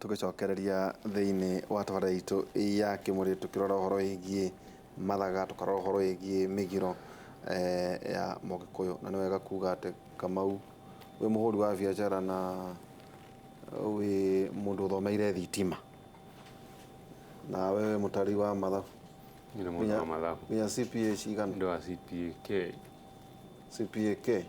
Tũgĩcokereria thĩinĩ wa tabarĩra itũ ya Kĩmũrĩ, tũkĩrora ũhoro wĩgiĩ mathaga, tũkarora ũhoro wĩgiĩ mĩgiro ya Mũgĩkũyũ. Na nĩ wega kuga atĩ Kamau wĩ mũhũri wa biacara na wĩ mũndũ ũthomeire thitima, nawe wĩ mũtari wa mathabu. Nĩ mũndũ wa mathabu. Nginya CPA cigana? Ndũ wa CPAK. CPAK.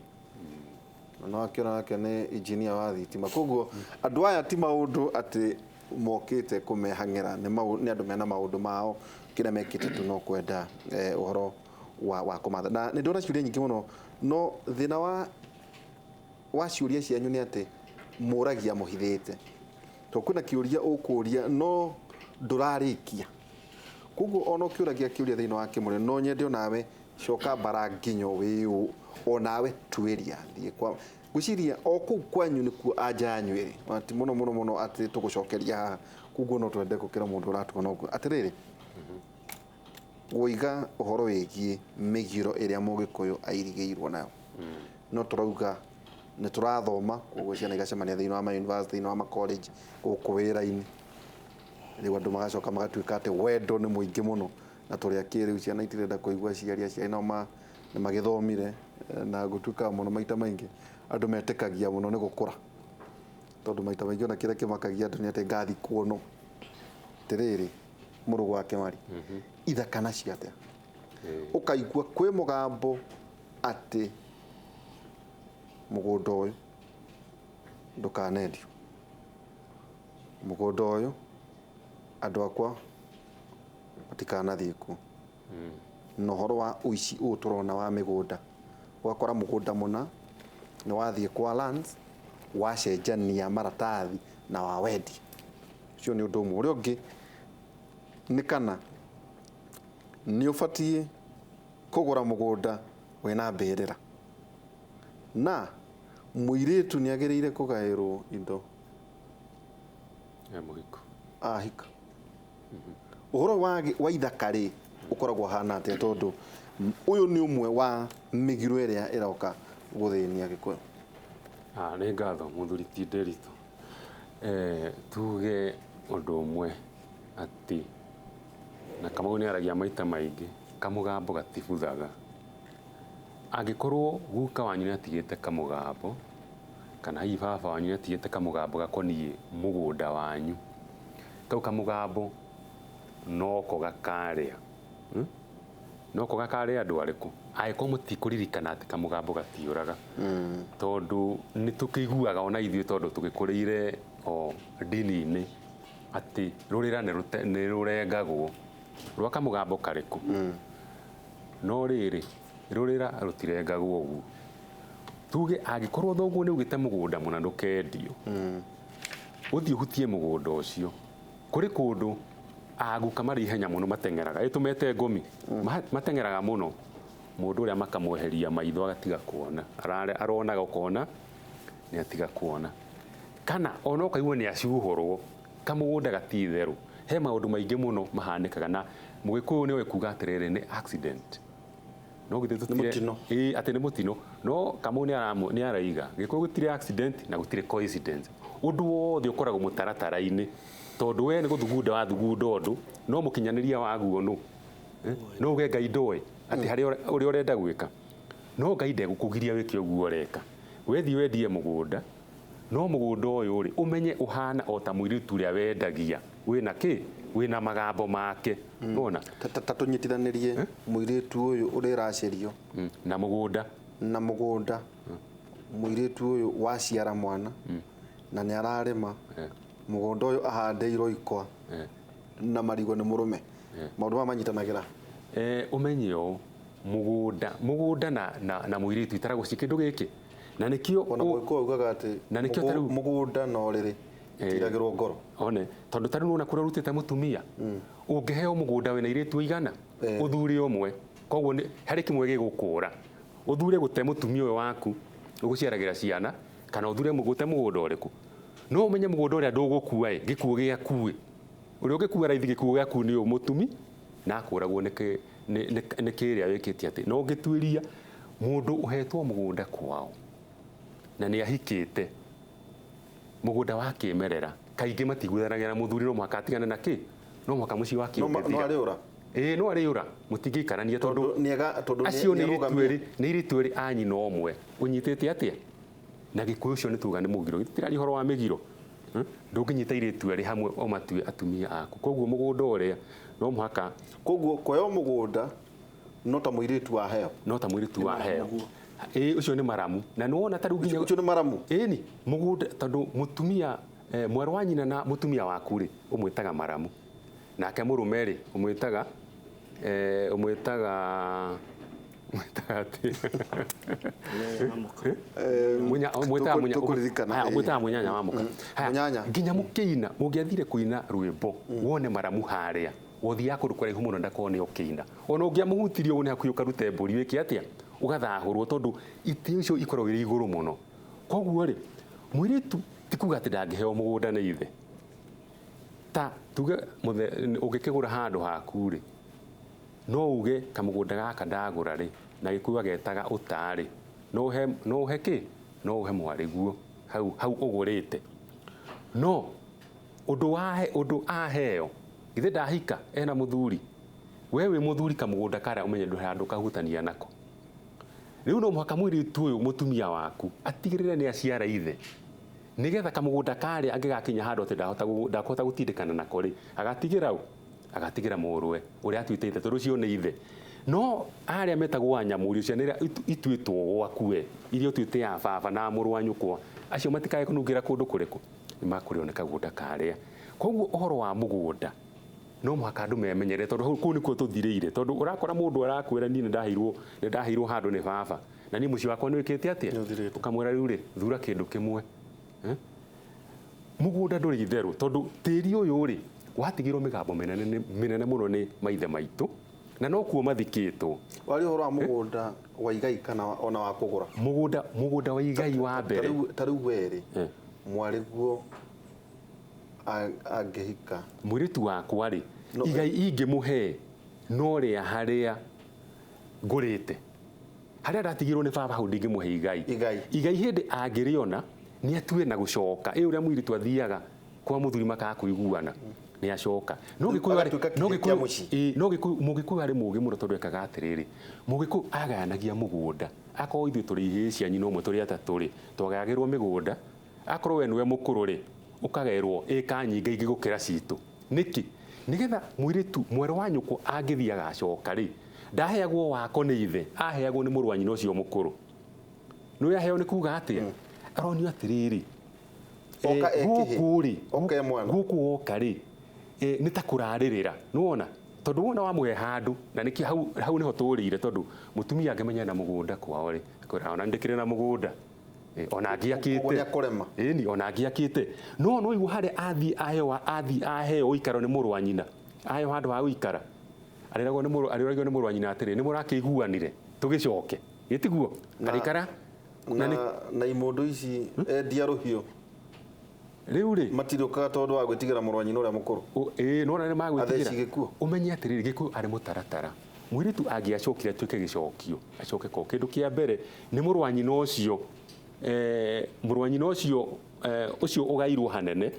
Na no akĩona nake nĩ engineer wa thitima. Koguo andũ aya ti maũndũ atĩ mokĩte kũmehang'ĩra, nĩ andũ mena maũndũ mao, kĩrĩa mekĩte tu no kwenda ũhoro wa kũmatha. Na nĩ ndona ciũria nyingĩ mũno, no thĩna wa ciũria cianyu nĩ atĩ mũragia mũhithĩte, tondũ kwĩna kĩũria ũkũria no ndũrarĩkia. Koguo ona ũkĩũragia kĩũria thĩinĩ wa Kĩmũrĩ, no nyende onawe coka mbara nginyo wĩũ, onawe tuĩria thiĩ kwa ngwĩciria o kũu kwanyu nĩkuo anja yanyu ĩrĩ. Na ti mũno mũno mũno atĩ tũgũcokeria haha, koguo no twende gũkĩra mũndũ ũratuona ũguo. Atĩrĩrĩ, woiga ũhoro wĩgiĩ mĩgiro ĩrĩa Mũgĩkũyũ airigĩirwo nayo, no tũrauga nĩ tũrathoma, koguo ciana igacemania thĩinĩ wa ma university, thĩinĩ wa ma college, gũkũ wĩra-inĩ. Rĩu andũ magacoka magatuĩka atĩ wendo nĩ mũingĩ mũno, na tũrĩ a kĩrĩu, ciana itirenda kũigua aciari, aciari nao nĩ magĩthomire, na gũtuĩkaga mũno maita maingĩ andũ metĩkagia mũno nĩ gũkũra, tondũ maita maingĩ ona kĩrĩa kĩmakagia andũ nĩ atĩ ngathikwo no. Atĩrĩrĩ, mũrũ wa Kĩmari, ithaka nacio atĩa? Ũkaigua kwĩ mũgambo atĩ mũgũnda ũyũ ndũkanendio, mũgũnda ũyũ andũ akwa matikanathiĩ kuo. Na ũhoro wa ũici ũyũ tũrona wa mĩgũnda, ũgakora mũgũnda mũna nĩ wathiĩ kwa lands, wacenjania maratathi na wa wendia. Ũcio nĩ ũndũ ũmwe. Ũrĩa ũngĩ nĩ kana nĩ ũbatiĩ kũgũra mũgũnda wĩna mbĩrĩra, na mũirĩtu nĩ agĩrĩire kũgaĩrwo indo ya mũhiko ahika. Ũhoro wa ithaka rĩ, ũkoragwo hana atĩa? Tondũ ũyũ nĩ ũmwe wa mĩgiro ĩrĩa ĩroka gũthĩnia Gĩkũyũ. Nĩ ngatho mũthuri ti Nderitu. Tuge ũndũ ũmwe atĩ na Kamau nĩ aragia maita maingĩ, kamũgambo gatibuthaga. Angĩkorwo guka wanyu nĩ atigĩte kamũgambo, kana hihi baba wanyu nĩ atigĩte kamũgambo gakoniĩ mũgũnda wanyu, kau kamũgambo noko gakarĩa. Noko gakarĩa andũ arĩkũ? Angĩkorwo mũtikũririkana atĩ kamũgambo gatiũraga. Tondũ nĩ tũkĩiguaga ona ithuĩ, tondũ tũgĩkũrĩire o ndini-inĩ atĩ rũrĩra nĩ rũrengagwo rwa kamũgambo karĩkũ. No rĩrĩ, rũrĩra rũtirengagwo ũguo. Tuge angĩkorwo thoguo nĩ augĩte mũgũnda mũna ndũkendio, ũthiĩ ũhutie mũgũnda ũcio. Kũrĩ kũndũ aguka marĩ ihenya mũno mateng'eraga, ĩtũmete ngomi, mateng'eraga mũno, mũndũ ũrĩa makamweheria maitho agatiga kuona, aronaga ũkona nĩ atiga kuona. Kana ona ũkaigua nĩ acuhũrwo, kamũgũnda gati itherũ. He maũndũ maingĩ mũno mahanĩkaga, na Mũgĩkũyũ nĩ oĩ kuga atĩrĩrĩ, nĩ accident. No githĩ tũtire Nĩ mũtino. Ĩĩ, atĩ nĩ mũtino. No Kamau nĩ araiga Gĩkũyũ gũtirĩ accident na gũtirĩ coincidence. Ũndũ wothe ũkoragwo mũtaratara-inĩ, tondũ we nĩ gũthugunda wathugunda ũndũ, no mũkinyanĩria waguo nũ? No uge Ngai ndoĩ atĩ harĩa ũrĩa ũrenda gwĩka, no Ngai ndegũkũgiria wĩke ũguo ũreka. Wethiĩ wendie mũgũnda, no mũgũnda ũyũ rĩ, ũmenye ũhana o ta mũirĩtu ũrĩa wendagia, wĩna kĩ? Wĩna magambo make. Wona? Ta tũnyitithanĩrie mũirĩtu ũyũ ũrĩa ĩracerio Na mũgũnda. Na mũgũnda. Mũirĩtu ũyũ waciara mwana na nĩ ararĩma mũgũnda ũyũ, ahandĩirwo ikwa na marigũ nĩ mũrũme. Maũndũ maya manyitanagĩra. Ũmenye ũũ, mũgũnda na mũirĩtu itaragwo ci kĩndũ gĩkĩ. Na nĩkĩo Ona Mũgĩkũyũ augaga atĩ Na nĩkĩo tarĩu mũgũnda na ũrĩrĩ itiragĩrwo ngoro. One, tondũ tarĩu nĩwona kũrĩa ũrutĩte mũtumia, ũngĩheo mũgũnda wĩna airĩtu aigana, ũthure ũmwe. Koguo nĩ harĩ kĩmwe gĩgũkũra. Ũthure gũte mũtumia ũyũ waku ũgũciaragĩra ciana, kana ũthure gũte mũgũnda ũrĩkũ. No ũmenye mũgũnda ũrĩa ndũgũkua ĩ, gĩkuũ gĩaku ĩ. Ũrĩa ũngĩkua raithi gĩkuũ gĩaku nĩ ũyũ mũtumi, na akũragwo nĩ kĩrĩa wĩkĩte atĩ. Na ũngĩtuĩria mũndũ ũhetwo mũgũnda kwao na nĩ ahikĩte, mũgũnda wa kĩmerera Kaingĩ matiguithanagia na mũthuri, no mũhaka atigane na kĩ, no mũhaka mũciĩ wake No ũngĩthira. no arĩũra. Ĩĩ, no arĩũra, mũtingĩikarania tondũ Tondũ tondũ acio nĩ nĩarũgamia. airĩtu erĩ, nĩ airĩtu erĩ a nyina ũmwe ũnyitĩte atĩa na Gĩkũyũ ũcio nĩ tuga nĩ mũgiro, tiraria ũhoro wa mĩgiro. Ndũngĩnyita airĩtu erĩ hamwe o matue atumia aku, koguo mũgũnda ũrĩa no mũhaka. Koguo kũheo mũgũnda no ta mũirĩtu waheo. No ta mũirĩtu waheo. Ĩĩ, ũcio nĩ maramu, na nĩ wona ta rĩu nginya Ũcio nĩ maramu. Ĩni, mũgũnda, tondũ mũtumia mwarĩ wa nyina na mũtumia waku rĩ, ũmwĩtaga maramu, nake mũrũme rĩ, ũmwĩtaga ũmwĩtaga atĩ ũmwĩtaga Tũkũririkana, haya, ũmwĩtaga mũnyanya wa mũka. Haya, Mũnyanya. Nginya mũkĩina, mũngĩathire kũina rwĩmbo wone maramu harĩa wothiaga kũndũ kũraihu mũno ndakone ũkĩina, ona ũngĩamũhutirie ũguo nĩ hakuhĩ ũkarute mbũri wĩke atĩa, ũgathahũrwo, tondũ itĩ icio ikoragwo irĩ igũrũ mũno. Koguo rĩ, mũirĩtu ti kuga atĩ ndangĩheo mũgũnda nĩ ithe, ta tuge ũngĩkĩgũra handũ haku rĩ, no uge kamũgũnda gaka ndagũra rĩ, na Gĩkũyũ agetaga ũta rĩ, no ũhe kĩ, no ũhe mwarĩguo hau hau ũgũrĩte. No ũndũ aheo, githĩ ndahika ena mũthuri, we wĩ mũthuri kamũgũnda karĩa ũmenye ndũrĩ handũ kahutania nako. Rĩu no mũhaka mũirĩtu ũyũ mũtumia waku atigĩrĩre nĩ aciara ithe, nĩgetha kamũgũnda karĩa angĩgakinya handũ atĩ ndakũhota gũtindĩkana nako rĩ, agatigĩra ũ? Agatigĩra mũrũwe ũrĩa atuĩte ithe, tondũ ũcio nĩ ithe. No arĩa metagwo anyamũri, ciana iria ituĩtwo gwaku we, iria ũtuĩte ya baba na mũrũ wa nyũkwa, acio matikae kũnungĩra kũndũ kũrĩkũ, nĩ makũrĩo nĩ kagũnda karĩa. Koguo ũhoro wa mũgũnda no mũhaka andũ memenyere, tondũ hau kũu nĩkuo tũthirĩire, tondũ ũrakora mũndũ arakwĩra niĩ nĩ ndaheirwo handũ nĩ baba, na niĩ mũciĩ wakwa nĩ wĩkĩte atĩa? Nĩ ũthirĩte. Ũkamwĩra rĩu rĩ, thura kĩndũ kĩmwe. Mũgũnda ndũrĩ itherũ, tondũ tĩri ũyũ rĩ, watigirwo mĩgambo mĩnene mũno nĩ maithe maitũ, na no kuo mathikĩtwo. Waria ũhoro wa mũgũnda wa igai kana ona wa kũgũra? Mũgũnda wa igai wa mbere. Ta rĩu we rĩ, mwarĩguo angĩhika. Mũirĩtu wakwa rĩ, No, igai ingĩmũhe no rĩa harĩa ngũrĩte, harĩa ndatigirwo nĩ baba, hau ndingĩmũhe igai. Igai. Igai hĩndĩ angĩrĩona nĩ atue na gũcoka. Ĩ ũrĩa mũirĩtu athiaga kwa mũthuri makaga kũiguana, nĩ acoka. No Rĩu Gĩkũyũ arĩ- agatuĩka no kĩhĩ kĩa Gĩkũyũ- mũciĩ. ĩ, no Gĩkũyũ, Mũgĩkũyũ arĩ mũũgĩ mũno, tondũ ekaga atĩrĩrĩ, Mũgĩkũyũ agayanagia mũgũnda. Akorwo ithuĩ tũrĩ ihĩĩ cia nyina ũmwe tũrĩ atatũ rĩ, twagayagĩrwo mĩgũnda. Akorwo we nĩwe mũkũrũ rĩ, ũkagaĩrwo ĩka nyingĩ ingĩ gũkĩra citũ. Nĩkĩ? Nĩgetha mũirĩtu mwerũ wa nyũkwa angĩthiĩ agacoka rĩ, ndaheagwo wako nĩ ithe, aheagwo nĩ mũrũ wa nyina ũcio mũkũrũ. Nĩ aheo nĩ kuga atĩa? Aronio atĩrĩrĩ, Oka e kĩhĩ. gũkũ rĩ, Oka e mwana. gũkũ woka rĩ, nĩ ta kũrarĩrĩra, nĩwona? Tondũ wona wamũhe handũ, na nĩkĩo hau nĩho tũrĩire, tondũ mũtumia angĩmenya na mũgũnda kwao rĩ, akwĩra ona ndĩkĩrĩ na mũgũnda. Ona angĩakĩte. Ũguo nĩakũrema. Ĩni, ona angĩakĩte. No no igua harĩa athiĩ aheo, athiĩ aheo ũikaro nĩ mũrũ wa nyina. Aheo handũ ha gũikara. Arĩragwo nĩ mũrũ, arĩragwo nĩ mũrũ wa nyina atĩrĩ, nĩ mũrakĩiguanire, tũgĩcoke. Gĩtiguo? Arĩikara? Na nĩ Na imũndũ ici endia rũhiũ. Rĩu rĩ? Matirũkaga tondũ wa gwĩtigĩra mũrũ wa nyina ũrĩa mũkũrũ. Ĩĩ, nĩwona nĩ magwĩtigĩra. Atheci gĩkuũ. Ũmenye atĩrĩrĩ, gĩkuũ arĩ mũtaratara. Mũirĩtu angĩacokire atuĩke gĩcokio, acoke ko. Kĩndũ kĩa mbere nĩ mũrũ wa nyina ũcio, mũrũ wa nyina ũcio, ũcio ũgairwo hanene,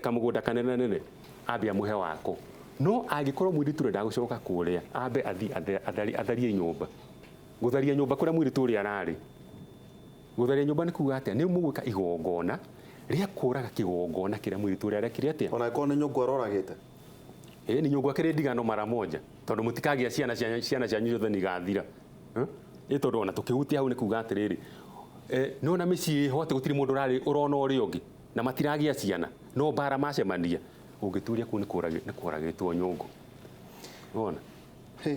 kamũgũnda kanene nene, ambe amũhe wako. No angĩkorwo mũirĩtu ũrĩa ndagũcoka kũrĩa, ambe athiĩ atharie nyũmba. Gũtharia nyũmba kũrĩa mũirĩtu ũrĩa ararĩ. Gũtharia nyũmba nĩ kuga atĩa? Nĩ mũgwĩka igongona rĩa kũraga kĩgongona kĩrĩa mũirĩtu ũrĩa arekire atĩa? Ona angĩkorwo nĩ nyũngũ aroragĩte. Ĩĩ, nĩ nyũngũ akĩrĩ ndigano mara moja, tondũ mũtikagĩa ciana cianyu, ciana cianyu ciothe nĩ igathira. Ĩ tondũ ona tũkĩhutia hau nĩ kuga atĩrĩrĩ, nĩwona mĩciĩ ĩho atĩ gũtirĩ mũndũ ũrarĩ ũrona ũrĩa ũngĩ, na matiragĩa ciana, no mbara macemania, ũngĩturia kũu nĩ kũragĩtwo nyũngũ. Wona? Hĩ.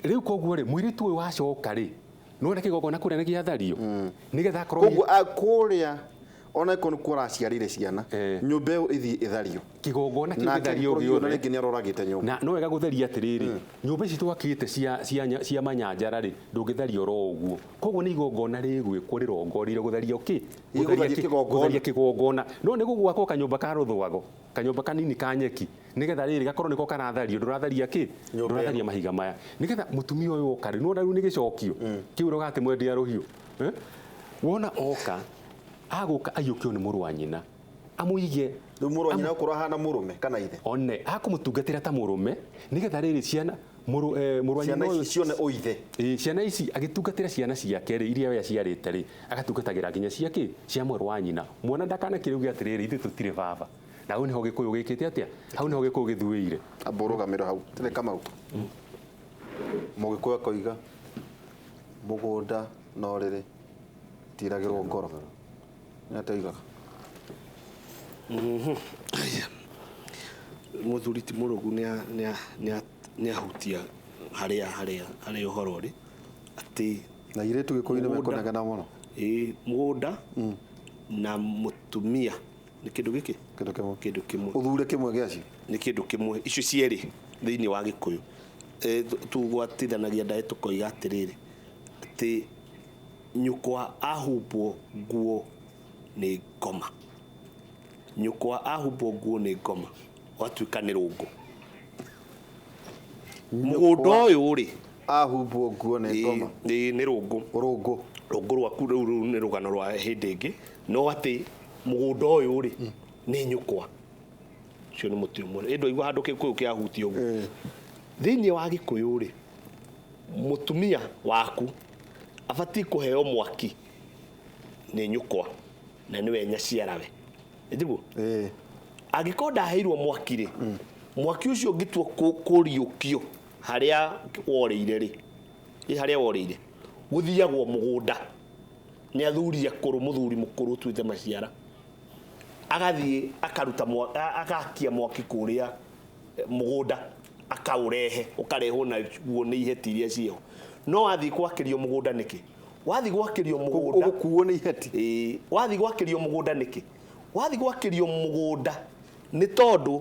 Rĩu koguo rĩ, mũirĩtu ũyũ wacoka rĩ, nĩwona kĩgongona kũrĩa nĩ gĩathario? Nĩgetha akorwo Koguo, kũrĩa ona ĩkorwo nĩ kuo ũraciarire ciana, nyũmba ĩyo ĩthiĩ ĩthario. Kĩgongona kĩu Nake gĩthario gĩkorwo gĩothe. rĩngĩ nĩ aroragĩte nyũmba. Na no wega gũtheria atĩrĩrĩ, nyũmba ici twakĩte cia manyanjara rĩ, ndũngĩtharia oro ũguo. Koguo nĩ igongona rĩgwĩkwo rĩrongoreirio gũtharia kĩ? Ĩ, gũtharia kĩgongona. Gũtharia kĩgongona. No nĩ gũgwakwo kanyũmba ka rũthwago, kanyũmba kanini ka nyeki, nĩgetha rĩrĩ gakorwo nĩko karathario, ndũratharia kĩ? Nyũmba Ndũratharia ĩno. mahiga maya. Nĩgetha mũtumia ũyũ oka rĩ, nĩwona rĩu nĩ gĩcokio. Kĩu ũroga atĩ mwendia rũhiũ. Wona oka, Agũka aiyũkio nĩ mũrũ wa nyina amũige. Rĩu mũrũ wa nyina ũkorwo ahana mũrũme kana ithe. One akũmũtungatĩra ta mũrũme, nĩgetha rĩrĩ ciana mũrũ mũrũ wa ciana nyina ũyũ ici cione ũithe. Ĩĩ, ciana ici agĩtungatĩra ciana ciake rĩ, iria we aciarĩte rĩ, agatungatagĩra nginya ciake cia mwarĩ wa nyina, mwana ndakanakĩrĩuge atĩrĩrĩ, ithuĩ tũtirĩ baba. Na hau nĩho Gĩkũyũ gĩkĩte atĩa, hau nĩho Gĩkũyũ gĩthuĩire. Amba ũrũgamĩre hau tene Kamau. Mũgĩkũyũ akoiga mũgũnda no rĩrĩ tiragĩrwo ngoro. Nĩ atĩa oigaga? Mũthuri ti mũrũgu nĩ ahutia harĩa ũhoro ũrĩ atĩ Na airĩtu Gĩkũyũ-inĩ Mũgũnda. mekũnegena mũno. Ĩĩ, mũgũnda na mũtumia nĩ kĩndũ gĩkĩ Kĩndũ kĩmwe. Kĩndũ kĩmwe. Ũthure kĩmwe gĩacio. Nĩ kĩndũ kĩmwe icio cierĩ thĩinĩ wa Gĩkũyũ. Tugwatithanagia ndaĩ tũkoiga atĩrĩrĩ, atĩ nyũkwa ahumbwo nguo nĩ ngoma, nyũkwa ahumbwo nguo nĩ ngoma, watuĩka nĩ rũngũ mũgũnda ũyũ rĩ. Ahumbwo nguo nĩ ngoma. Nĩ rũngũ. Rũngũ. Rũngũ rwaku rĩu nĩ rũgano rwa hĩndĩ ĩngĩ, no atĩ mũgũnda ũyũ rĩ nĩ nyũkwa, ũcio nĩ mũtĩ ũmwe. Ĩ ndwaigua handũ Gĩkũyũ kĩahutia ũguo? Thĩinĩ wa Gĩkũyũ rĩ, mũtumia waku abatiĩ kũheo mwaki nĩ nyũkwa na nĩwe nyaciarawe, ĩtiguo? Ĩĩ. Angĩkorwo ndaheirwo mwaki rĩ, mwaki ũcio ũngĩtua kũriũkio harĩa worĩire rĩ, ĩ harĩa worĩire gũthiagwo mũgũnda nĩ athuri akũrũ, mũthuri mũkũrũ ũtuĩte maciara agathiĩ akaruta agakia mwaki kũrĩa mũgũnda, akaũrehe, ũkarehwo naguo nĩ iheti iria ciĩho. No wathiĩ gwakĩrio mũgũnda nĩkĩ? Wathiĩ gwakĩrio mũgũnda Ũgũkuo nĩ iheti. Ĩĩ, wathiĩ gwakĩrio mũgũnda nĩkĩ? Wathiĩ gwakĩrio mũgũnda nĩ tondũ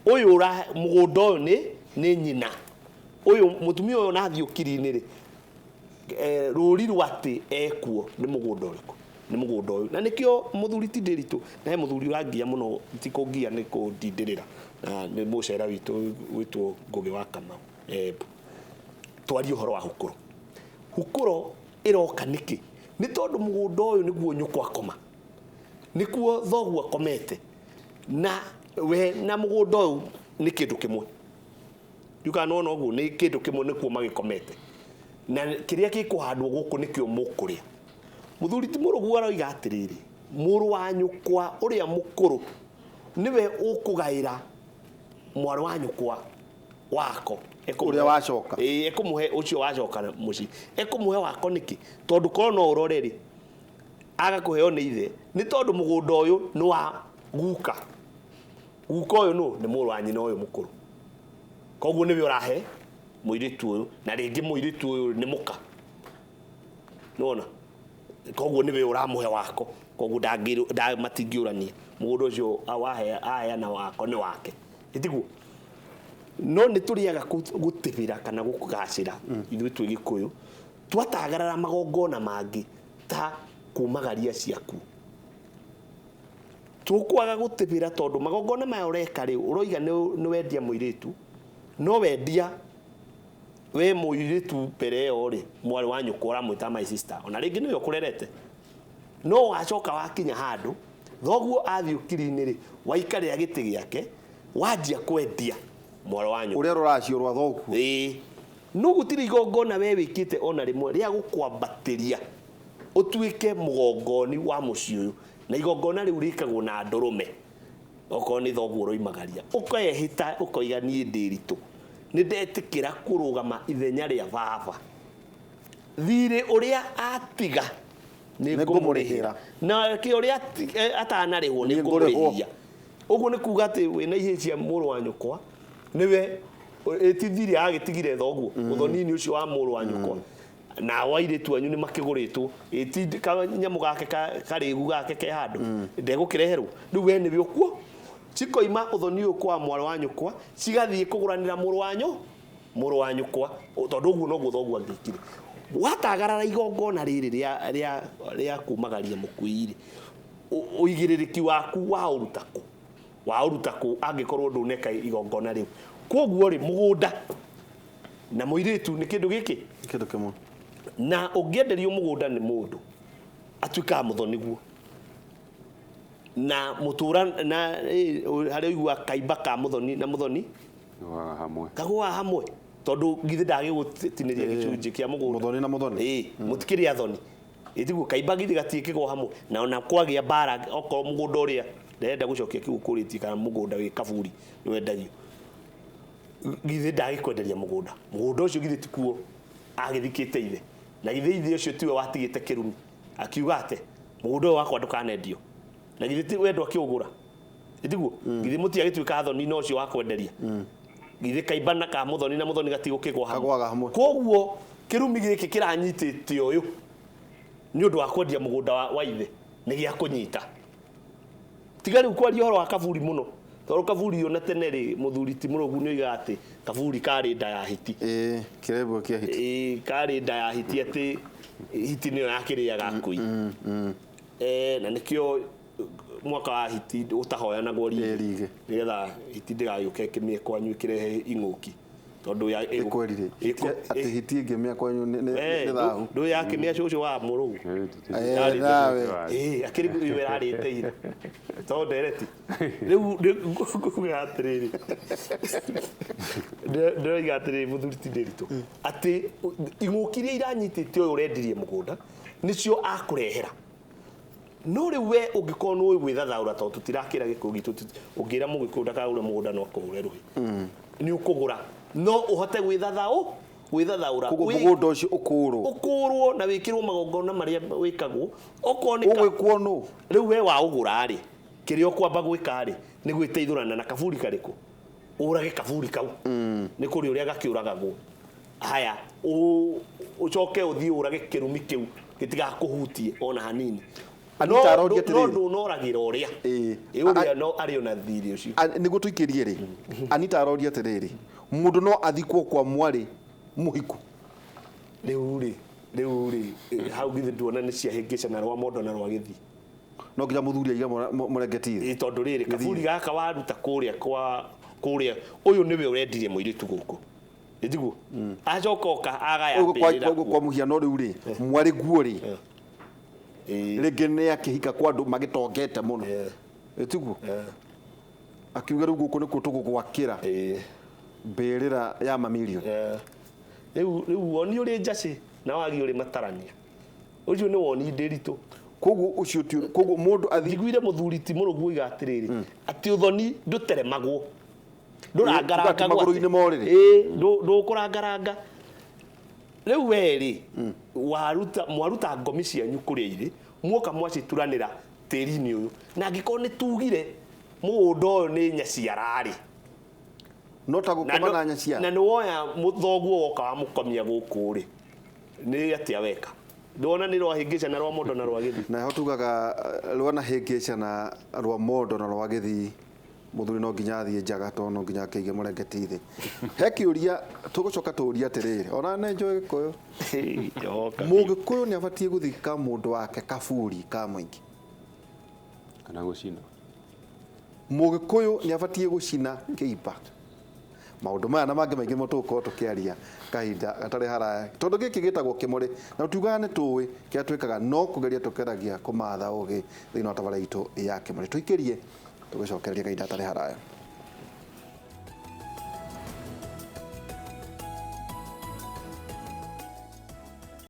ũyũ mũgũnda ũyũ nĩ nyina ũyũ mũtumia ũyũ nathiĩ ũkiri-inĩ rĩ, rũri rwa atĩ ekuo nĩ mũgũnda ũrĩkũ? Nĩ mũgũnda ũyũ. Na nĩkĩo mũthuri ti Ndĩritũ, na he mũthuri ũrangia mũno, ti kũngia nĩ kũndindĩrĩra, na nĩ mũcera witũ wĩtwo Ngũgĩ wa Kamau. Twarie ũhoro wa hukũro. Hukũro ĩroka nĩkĩ? Nĩ tondũ mũgũnda ũyũ nĩguo nyũkwa akoma, nĩkuo thoguo akomete, na we na mũgũnda ũyũ nĩ kĩndũ kĩmwe. Ndiũkaga nĩwona ũguo, nĩ kĩndũ kĩmwe, nĩkuo magĩkomete, na kĩrĩa gĩkũhandwo gũkũ nĩkĩo mũkũrĩa. Mũthuri ti mũrũgu aroiga atĩrĩrĩ, mũrũ wa nyũkwa ũrĩa mũkũrũ nĩwe ũkũgaĩra mwarĩ wa nyũkwa wako. Ũrĩa wacoka. Ĩĩ, ekũmũhe ũcio wacoka mũciĩ, ekũmũhe wako nĩkĩ? Tondũ korwo no ũrore rĩ, aga kũheo nĩ ithe nĩ tondũ mũgũnda ũyũ nĩ wa guka. Guka ũyũ nũ? Nĩ mũrũ wa nyina ũyũ mũkũrũ, koguo nĩwe ũrahe mũirĩtu ũyũ, na rĩngĩ mũirĩtu ũyũ nĩ mũka, nĩwona, koguo nĩwe ũramũhe wako, koguo matingĩũrania mũgũnda ũcio aheana wako nĩ wake, ĩtiguo? No nĩ tũrĩaga gũtĩbĩra kana gũgacĩra ithuĩ twĩ Gĩkũyũ, twatagarara magongona mangĩ ta kumagaria ciaku, tũkwaga gũtĩbĩra tondũ magongona maya ũreka rĩ, ũroiga nĩ wendia mũirĩtu, no wendia we mũirĩtu mbere ĩyo rĩ, mwarĩ wa nyũkwa ũramwĩta my sister, ona rĩngĩ nĩwe ũkũrerete, no wacoka wakinya handũ thoguo athiĩ ũkiri-inĩ rĩ, waikarĩra gĩtĩ gĩake, wanjia kwendia mwarĩ wa nyũkwa Ũrĩa rũracio rwa thoguo. Ĩĩ, no gũtirĩ igongona we wĩkĩte ona rĩmwe rĩa gũkwambatĩria ũtuĩke mũgongoni wa mũciĩ ũyũ, na igongona rĩu rĩkagwo na ndũrũme, okorwo nĩ thoguo ũroimagaria, ũkehĩta ũkoiga niĩ Ndĩritũ nĩ ndetĩkĩra kũrũgama ithenya rĩa baba, thirĩ ũrĩa atiga nĩ Nĩ ngũmũrĩhĩra, ngũmũrĩhĩra. na kĩ ũrĩa atanarĩhwo nĩ Nĩ ngũrĩhwo. ngũmũrĩhia. Ũguo nĩ kuga atĩ wĩna ihĩĩ cia mũrũ wa nyũkwa, nĩwe ĩti thirĩ agĩtigire thoguo ũthoni-inĩ ũcio wa mũrũ wa nyũkwa, na airĩtu anyu nĩ makĩgũrĩtwo, ĩti kanyamũ gake karĩgu gake ke handũ ndegũkĩreherwo, rĩu we nĩwe ũkuo, cikoima ũthoni ũyũ kwa mwarĩ wa nyũkwa cigathiĩ kũgũranĩra mũrũ wa nyũkwa, tondũ ũguo noguo thoguo angĩkire. Watagarara igongona rĩrĩ rĩa kumagaria mũkui rĩ, ũigĩrĩrĩki waku waũruta kũ? Waũruta kũ angĩkorwo ndũneka igongona rĩu? Koguo rĩ, mũgũnda na mũirĩtu nĩ kĩndũ gĩkĩ Kĩndũ kĩmwe. Na ũngĩenderio mũgũnda nĩ mũndũ Atuĩkaga mũthoniguo na mũtũra na harĩa ũigua kaimba ka mũthoni na mũthoni Waga hamwe. Kagũaga hamwe tondũ githĩ ndagĩgũtinĩria gĩcunjĩ kĩa mũgũnda. Mũthoni na mũthoni. Ĩĩ, mũtikĩrĩ athoni. Ĩtiguo kaimba githĩ gatiĩkĩgwo hamwe na ona kwagĩa mbara, okorwo mũgũnda ũrĩa ndĩrenda gũcokia kiugo kũrĩtie kana mũgũnda wĩ kaburi nĩ wendagio, githĩ ndagĩkwenderia mũgũnda, mũgũnda ũcio githĩ tikuo agĩthikĩte ithe, na githĩ ithe ũcio tiwe watigĩte kĩrumi akiuga atĩ mũgũnda ũyũ wakwa ndũkanendio, na githĩ ti wendwo akĩũgũra, ĩtiguo githĩ mũtiagĩtuĩka athoni na ũcio wakwenderia, githĩ kaimba na ka mũthoni na mũthoni gatigũkĩgwa Kagwaga hamwe. Koguo kĩrumi gĩkĩ kĩranyitĩte ũyũ nĩ ũndũ wa kwendia mũgũnda wa ithe nĩ gĩa kũnyita. Tiga rĩu kwaria ũhoro wa kaburi mũno, tondũ kaburi ona tene rĩ, mũthuri ti mũrũgu nĩ oigaga atĩ kaburi karĩ nda ya hiti. Ĩĩ, kĩrebwo kĩa hiti. Ĩĩ, karĩ nda ya hiti, atĩ hiti nĩyo yakĩrĩaga ngui. Na nĩkĩo mwaka wa hiti ũtahoyanagwo Ĩĩ, rige. Nĩgetha hiti ndĩgagĩũke ĩkĩmĩe kwanyu ĩkĩrehe ing'ũki, tondũ ya Ĩkwerire atĩ hiti ĩngĩmĩa kwanyu nĩ thahu. Ndũ yakĩmĩa cũcũ wa mũrũgu. Nawe. Ĩĩ, akĩrĩ iwe ĩrarĩte ira tondũ ndereti rĩu nguga atĩrĩrĩ, ndĩroiga atĩrĩrĩ, mũthuri ti Ndĩritũ, atĩ ing'ũki iria iranyitĩte ũyũ ũrendirie mũgũnda nĩcio akũrehera. No rĩu we ũngĩkorwo nĩ ũĩ gwĩthathaũra, tondũ tũtirakĩra gĩkũyũ gitũ, ũngĩra mũgĩkũyũ ndakagũre mũgũnda no akũhũre rũhĩ, nĩ ũkũgũra no ũhote gwĩthathaũra. Koguo mũgũnda ũcio ũkũrwo. Ũkũrwo na wĩkĩrwo magongona marĩa wĩkagwo okorwo nĩ Ũgwĩkwo nũ? Rĩu we waũgũra rĩ, kĩrĩa ũkwamba gwĩka rĩ nĩ gwĩteithũrana na kaburi karĩkũ, ũrage kaburi kau, nĩ kũrĩ ũrĩa gakĩũragagwo. Haya, ũcoke ũthiĩ ũrage kĩrumi kĩu gĩtigakũhutie ona hanini. Anita aroria No atĩrĩrĩ. ndũnoragĩra ũrĩa. Ĩĩ. Ĩ, ũrĩa no arĩ ona thirĩ ũcio. Nĩguo tũikĩrie rĩ, Anita aroria atĩrĩrĩ, mũndũ no athikwo kwa mwarĩ mũhiku? Rĩu rĩ, hau githĩ nduona nĩ ciahĩngĩcana rwa mondo na rwa gĩthii. No nginya mũthuri aige mũrengeti thĩ? Ĩ, tondũ rĩrĩ kaburi gaka waruta kũrĩa kwa kũrĩa, ũyũ nĩwe ũrendirie mũirĩtu gũkũ, ĩtiguo acoka oka agaya Ũguo mbĩrĩra ũguo kuo. kwa mũhiano rĩu rĩ, mwarĩ guo rĩ, Ĩ, rĩngĩ nĩ akĩhika kwa andũ magĩtongete mũno, ĩtiguo akiuga rĩu gũkũ nĩkuo tũgũgwakĩra mbĩrĩra ya mamirioni. Rĩu woni ũrĩ njacĩ na wagi ũrĩ matarania, ũcio nĩ woni Ndĩritũ. Koguo ũcio ti koguo mũndũ athi Njiguire mũthuri ti mũrũgu oiga atĩrĩrĩ, atĩ ũthoni ndũteremagwo, Tuga atĩ ndũrangarangagwo. Magũrũ-inĩ ma ũrĩrĩ. Ĩĩ, ndũkũrangaranga. Rĩu we rĩ, waruta mwaruta ngomi cianyu kũrĩa irĩ, muoka mwacituranĩra tĩri-inĩ ũyũ, na angĩkorwo nĩ tugire mũgũnda ũyũ nĩ nyaciara rĩ, No ta gũkoma na nyaciara. Na nĩ woya thoguo woka wamũkomia gũkũ rĩ, nĩ atĩa weka? Ndona nĩ rwahĩngĩca na rwa mondo na rwa gĩthii. Na ho tugaga rwana hĩngĩca na rwa mondo na rwa gĩthii, mũthuri no nginya athiĩ njaga tondũ no nginya akĩige mũrengeti thĩ. He kĩũria tũgũcoka tũũrie atĩrĩrĩ, ona nĩ njũĩ Gĩkũyũ, mũgĩkũyũ nĩ abatiĩ gũthika mũndũ wake kaburi ka mũingĩ? Kana gũcina. Mũgĩkũyũ nĩ abatiĩ gũcina kĩimba? Maũndũ maya na mangĩ maingĩ mo tũgũkorwo tũkĩaria kahinda gatarĩ haraya, tondũ gĩkĩ gĩtagwo kĩmũrĩ na tugaga nĩ tũĩ kĩrĩa twĩkaga no kũgeria tũkeragia kũmatha ũgĩ thĩinĩ wa tabarĩra itũ ya kĩmũrĩ. Tũikĩrie tũgĩcokereria kahinda gatarĩ haraya.